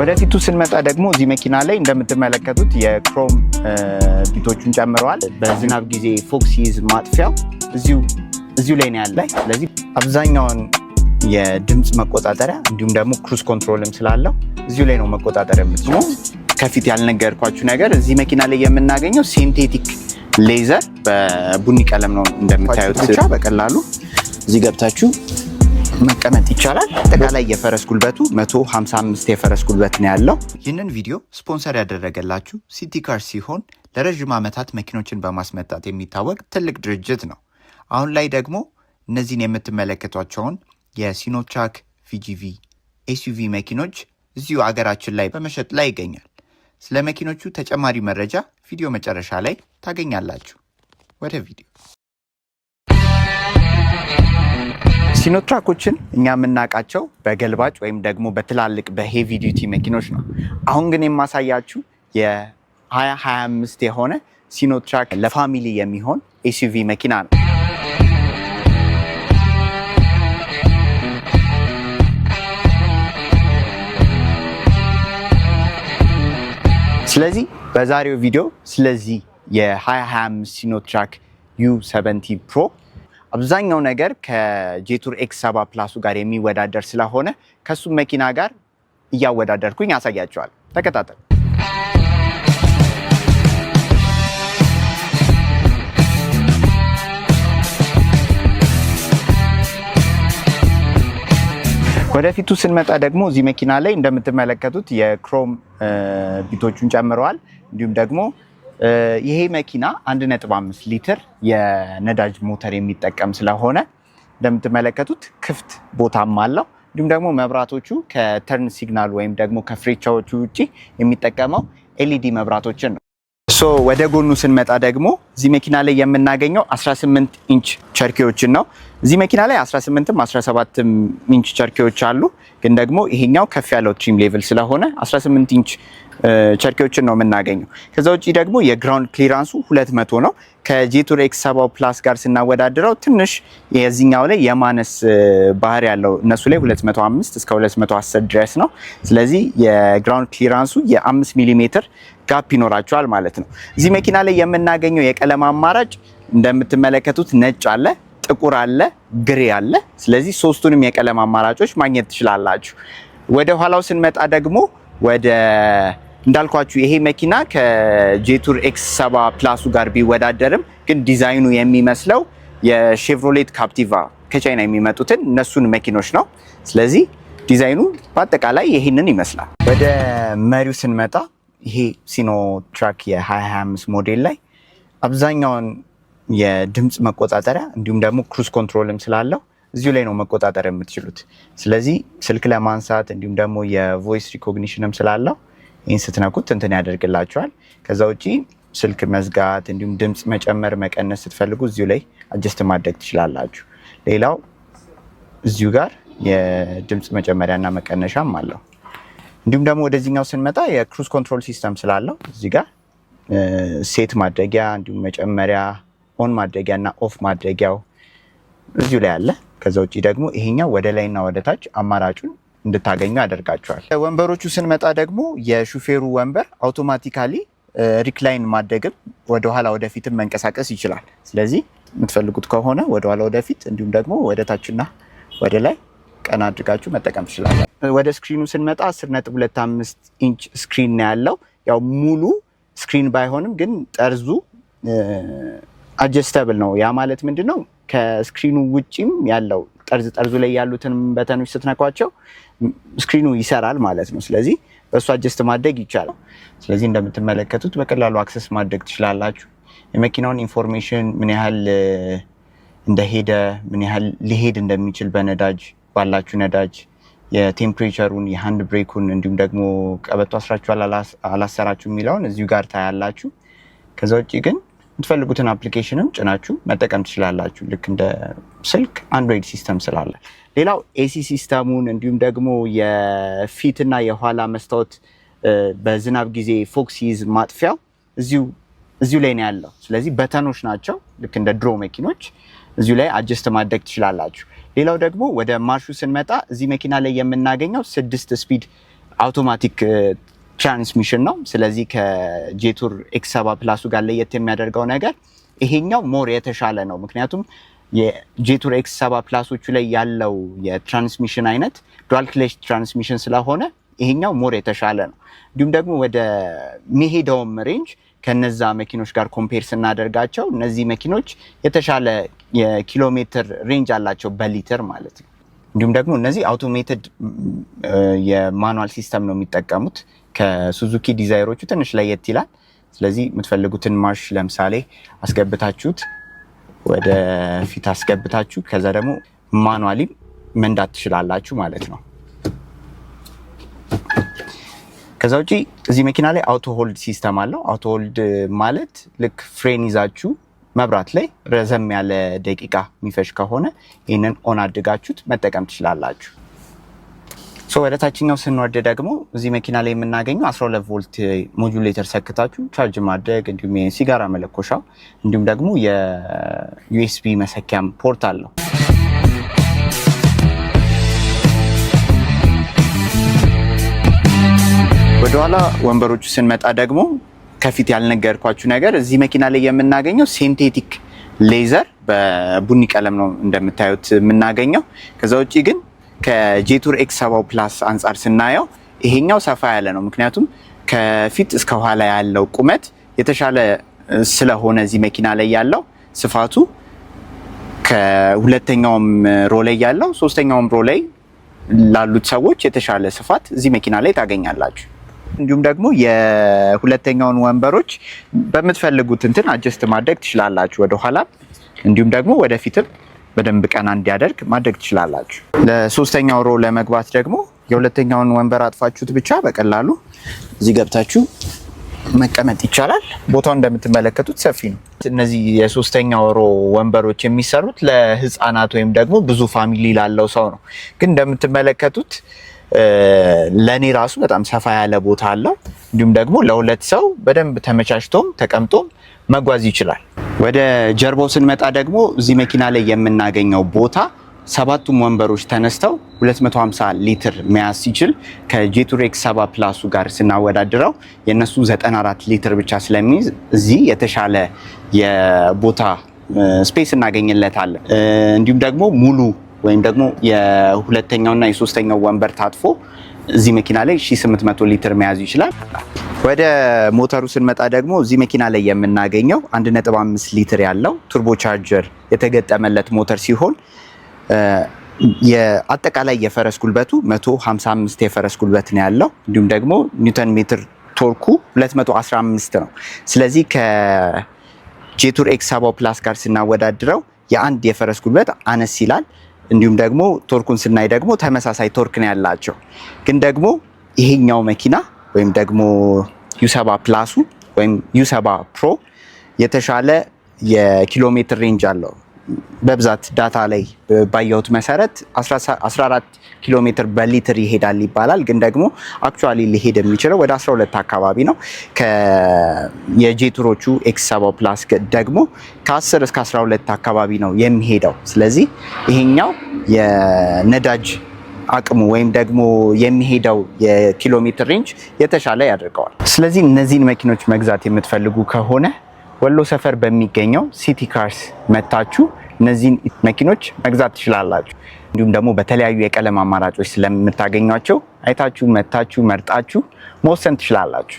ወደፊቱ ስንመጣ ደግሞ እዚህ መኪና ላይ እንደምትመለከቱት የ chrome bit ኦቹን ጨምረዋል። በዝናብ ጊዜ fog ሲይዝ ማጥፊያው እዚሁ ላይ ነው ያለ። ስለዚህ አብዛኛውን የድምፅ መቆጣጠሪያ እንዲሁም ደግሞ cruise control ም ስላለው እዚሁ ላይ ነው መቆጣጠር የምትችሉት። ከፊት ያልነገርኳችሁ ነገር እዚህ መኪና ላይ የምናገኘው synthetic leather በቡኒ ቀለም ነው እንደምታዩት። ብቻ በቀላሉ እዚህ ገብታችሁ መቀመጥ ይቻላል። አጠቃላይ የፈረስ ጉልበቱ 155 የፈረስ ጉልበት ነው ያለው። ይህንን ቪዲዮ ስፖንሰር ያደረገላችሁ ሲቲ ካር ሲሆን ለረዥም ዓመታት መኪኖችን በማስመጣት የሚታወቅ ትልቅ ድርጅት ነው። አሁን ላይ ደግሞ እነዚህን የምትመለከቷቸውን የሲኖትራክ VGV SUV መኪኖች እዚሁ አገራችን ላይ በመሸጥ ላይ ይገኛል። ስለ መኪኖቹ ተጨማሪ መረጃ ቪዲዮ መጨረሻ ላይ ታገኛላችሁ። ወደ ቪዲዮ። ሲኖትራኮችን እኛ የምናውቃቸው በገልባጭ ወይም ደግሞ በትላልቅ በ heavy duty መኪኖች ነው። አሁን ግን የማሳያችሁ የ2025 የሆነ ሲኖትራክ ለ family የሚሆን SUV መኪና ነው። ስለዚህ በዛሬው ቪዲዮ ስለዚህ የ2025 ሲኖትራክ U70 Pro አብዛኛው ነገር ከጄቱር X 70 Plus ኡ ጋር የሚወዳደር ስለሆነ ከሱም መኪና ጋር እያወዳደርኩኝ አሳያችኋለሁ። ተከታተሉ። ወደፊቱ ስንመጣ ደግሞ እዚህ መኪና ላይ እንደምትመለከቱት የ chrome bit ኦቹን ጨምረዋል። እንዲሁም ደግሞ ይሄ መኪና 1.5 ሊትር የነዳጅ ሞተር የሚጠቀም ስለሆነ እንደምትመለከቱት ክፍት ቦታም አለው። እንዲሁም ደግሞ መብራቶቹ ከ turn signal ወይም ደግሞ ከፍሬቻዎቹ ውጭ የሚጠቀመው LED መብራቶችን ነው። So ወደ ጎኑ ስንመጣ ደግሞ እዚህ መኪና ላይ የምናገኘው 18 ኢንች ቸርኬዎችን ነው። እዚህ መኪና ላይ 18ም 17 ኢንች ቸርኬዎች አሉ። ግን ደግሞ ይሄኛው ከፍ ያለው trim level ስለሆነ 18 ኢንች ቸርኬዎችን ነው የምናገኘው። ከዛ ውጭ ደግሞ የ ground clearance ኡ 200 ነው። ከጄቱር X 70 Plus ጋር ስናወዳድረው ትንሽ የዚህኛው ላይ የማነስ ባህሪ ያለው፣ እነሱ ላይ 205 እስከ 210 ድረስ ነው። ስለዚህ የ ground clearance ኡ የ5 ሚሊ ሜትር gap ይኖራቸዋል ማለት ነው። እዚህ መኪና ላይ የምናገኘው የቀለም አማራጭ እንደምትመለከቱት ነጭ አለ፣ ጥቁር አለ፣ gray አለ። ስለዚህ ሶስቱንም የቀለም አማራጮች ማግኘት ትችላላችሁ። ወደ ኋላው ስንመጣ ደግሞ ወደ እንዳልኳችሁ ይሄ መኪና ከጄቱር X 70 Plus ኡ ጋር ቢወዳደርም ግን ዲዛይኑ የሚመስለው የሼቭሮሌት ካፕቲቫ ከቻይና የሚመጡትን እነሱን መኪኖች ነው። ስለዚህ ዲዛይኑ በአጠቃላይ ይህንን ይመስላል። ወደ መሪው ስንመጣ ይሄ ሲኖትራክ የ2025 ሞዴል ላይ አብዛኛውን የድምፅ መቆጣጠሪያ እንዲሁም ደግሞ cruise control ም ስላለው እዚሁ ላይ ነው መቆጣጠር የምትችሉት። ስለዚህ ስልክ ለማንሳት እንዲሁም ደግሞ የ voice recognition ም ስላለው ይህን ስትነኩት እንትን ያደርግላችኋል። ከዛ ውጪ ስልክ መዝጋት እንዲሁም ድምፅ መጨመር መቀነስ ስትፈልጉ እዚሁ ላይ adjust ማድረግ ትችላላችሁ። ሌላው እዚሁ ጋር የድምፅ መጨመሪያና መቀነሻም አለው። እንዲሁም ደግሞ ወደዚህኛው ስንመጣ የ cruise control system ስላለው እዚህ ጋር set ማድረጊያ እንዲሁም መጨመሪያ፣ on ማድረጊያ እና off ማድረጊያው እዚሁ ላይ አለ። ከዛ ውጭ ደግሞ ይሄኛው ወደ ላይና ወደ ታች አማራጩን እንድታገኙ ያደርጋቸዋል። ወንበሮቹ ስንመጣ ደግሞ የሹፌሩ ወንበር automatically recline ማድረግም ወደኋላ ወደፊትም መንቀሳቀስ ይችላል። ስለዚህ የምትፈልጉት ከሆነ ወደኋላ ወደፊት፣ እንዲሁም ደግሞ ወደ ታችና ወደ ላይ ቀና አድርጋችሁ መጠቀም ትችላላችሁ። ወደ screen ኡ ስንመጣ 10.25 ኢንች screen ነው ያለው። ያው ሙሉ screen ባይሆንም ግን ጠርዙ adjustable ነው። ያ ማለት ምንድን ነው? ከ screen ኡ ውጪም ያለው ጠርዝ ጠርዙ ላይ ያሉትን button ኦች ስትነኳቸው screen ኡ ይሰራል ማለት ነው። ስለዚህ በእሱ adjust ማድረግ ይቻላል። ስለዚህ እንደምትመለከቱት በቀላሉ access ማድረግ ትችላላችሁ። የመኪናውን information፣ ምን ያህል እንደሄደ፣ ምን ያህል ሊሄድ እንደሚችል በነዳጅ ባላችሁ ነዳጅ፣ የ temperature ኡን፣ የ hand brake ኡን እንዲሁም ደግሞ ቀበቶ አስራችኋል አላሰራችሁ የሚለውን እዚሁ ጋር ታያላችሁ። ከዛ ውጭ ግን የምትፈልጉትን application ም ጭናችሁ መጠቀም ትችላላችሁ። ልክ እንደ ስልክ Android system ስላለ። ሌላው AC system ኡን እንዲሁም ደግሞ የፊትና የኋላ መስታወት በዝናብ ጊዜ fog ሲይዝ ማጥፊያው እዚሁ ላይ ነው ያለው። ስለዚህ button ኦች ናቸው፣ ልክ እንደ ድሮ መኪኖች እዚሁ ላይ adjust ማድረግ ትችላላችሁ። ሌላው ደግሞ ወደ ማርሹ ስንመጣ እዚህ መኪና ላይ የምናገኘው ስድስት speed Automatic transmission ነው። ስለዚህ ከጄቱር X7 Plus ኡ ጋር ለየት የሚያደርገው ነገር ይሄኛው more የተሻለ ነው። ምክንያቱም የጄቱር X7 Plus ኦቹ ላይ ያለው የ transmission አይነት dual clutch transmission ስለሆነ ይሄኛው more የተሻለ ነው። እንዲሁም ደግሞ ወደ ሚሄደውም range ከነዛ መኪኖች ጋር compare ስናደርጋቸው እነዚህ መኪኖች የተሻለ የኪሎ ሜትር range አላቸው በሊትር ማለት ነው። እንዲሁም ደግሞ እነዚህ automated የ manual system ነው የሚጠቀሙት። ከሱዙኪ ዲዛይሮቹ ትንሽ ለየት ይላል። ስለዚህ የምትፈልጉትን ማርሽ ለምሳሌ አስገብታችሁት፣ ወደ ፊት አስገብታችሁ፣ ከዛ ደግሞ manually መንዳት ትችላላችሁ ማለት ነው። ከዛ ውጪ እዚህ መኪና ላይ auto hold system አለው። Auto hold ማለት ልክ ፍሬን ይዛችሁ መብራት ላይ ረዘም ያለ ደቂቃ የሚፈጅ ከሆነ ይህንን on አድርጋችሁት መጠቀም ትችላላችሁ። ወደ ታችኛው ስንወርድ ደግሞ እዚህ መኪና ላይ የምናገኘው 12 ቮልት modulator ሰክታችሁ charge ማድረግ፣ እንዲሁም የሲጋራ መለኮሻው፣ እንዲሁም ደግሞ የ USB መሰኪያም port አለው። ወደኋላ ወንበሮቹ ስንመጣ ደግሞ ከፊት ያልነገርኳችሁ ነገር እዚህ መኪና ላይ የምናገኘው synthetic leather በቡኒ ቀለም ነው እንደምታዩት የምናገኘው። ከዛ ውጭ ግን ከጄቱር X7 Plus አንጻር ስናየው ይሄኛው ሰፋ ያለ ነው። ምክንያቱም ከፊት እስከ ኋላ ያለው ቁመት የተሻለ ስለሆነ እዚህ መኪና ላይ ያለው ስፋቱ ከሁለተኛውም row ላይ ያለው፣ ሶስተኛውም row ላይ ላሉት ሰዎች የተሻለ ስፋት እዚህ መኪና ላይ ታገኛላችሁ። እንዲሁም ደግሞ የሁለተኛውን ወንበሮች በምትፈልጉት እንትን adjust ማድረግ ትችላላችሁ ወደኋላ፣ እንዲሁም ደግሞ ወደፊትም በደንብ ቀና እንዲያደርግ ማድረግ ትችላላችሁ። ለሶስተኛው row ለመግባት ደግሞ የሁለተኛውን ወንበር አጥፋችሁት ብቻ በቀላሉ እዚህ ገብታችሁ መቀመጥ ይቻላል። ቦታው እንደምትመለከቱት ሰፊ ነው። እነዚህ የሶስተኛው row ወንበሮች የሚሰሩት ለህፃናት ወይም ደግሞ ብዙ family ላለው ሰው ነው። ግን እንደምትመለከቱት ለእኔ ራሱ በጣም ሰፋ ያለ ቦታ አለው። እንዲሁም ደግሞ ለሁለት ሰው በደንብ ተመቻችቶም ተቀምጦም መጓዝ ይችላል። ወደ ጀርባው ስንመጣ ደግሞ እዚህ መኪና ላይ የምናገኘው ቦታ ሰባቱም ወንበሮች ተነስተው 250 ሊትር መያዝ ሲችል ከጄቱር X7 Plus ኡ ጋር ስናወዳድረው የእነሱ 94 ሊትር ብቻ ስለሚይዝ እዚህ የተሻለ የቦታ space እናገኝለታለን። እንዲሁም ደግሞ ሙሉ ወይም ደግሞ የሁለተኛውና የሶስተኛው ወንበር ታጥፎ እዚህ መኪና ላይ 1800 ሊትር መያዝ ይችላል። ወደ ሞተሩ ስንመጣ ደግሞ እዚህ መኪና ላይ የምናገኘው 1.5 ሊትር ያለው turbo charger የተገጠመለት ሞተር ሲሆን የአጠቃላይ የፈረስ ጉልበቱ 155 የፈረስ ጉልበት ነው ያለው። እንዲሁም ደግሞ ኒውተን ሜትር torque ኡ 215 ነው። ስለዚህ ከጄቱር X7 Plus ጋር ስናወዳድረው የአንድ የፈረስ ጉልበት አነስ ይላል። እንዲሁም ደግሞ torque ኡን ስናይ ደግሞ ተመሳሳይ torque ነው ያላቸው። ግን ደግሞ ይሄኛው መኪና ወይም ደግሞ U7 Plus ኡ ወይም U7 Pro የተሻለ የኪሎ ሜትር range አለው። በብዛት data ላይ ባየሁት መሰረት 14 ኪሎ ሜትር በሊትር ይሄዳል ይባላል። ግን ደግሞ actually ሊሄድ የሚችለው ወደ 12 አካባቢ ነው። የጄቱሮቹ X7 Plus ደግሞ ከ10 እስከ 12 አካባቢ ነው የሚሄደው። ስለዚህ ይሄኛው የነዳጅ አቅሙ ወይም ደግሞ የሚሄደው የኪሎ ሜትር range የተሻለ ያደርገዋል። ስለዚህ እነዚህን መኪኖች መግዛት የምትፈልጉ ከሆነ ወሎ ሰፈር በሚገኘው ሲቲ ካርስ መታችሁ እነዚህን መኪኖች መግዛት ትችላላችሁ። እንዲሁም ደግሞ በተለያዩ የቀለም አማራጮች ስለምታገኟቸው አይታችሁ መታችሁ መርጣችሁ መወሰን ትችላላችሁ።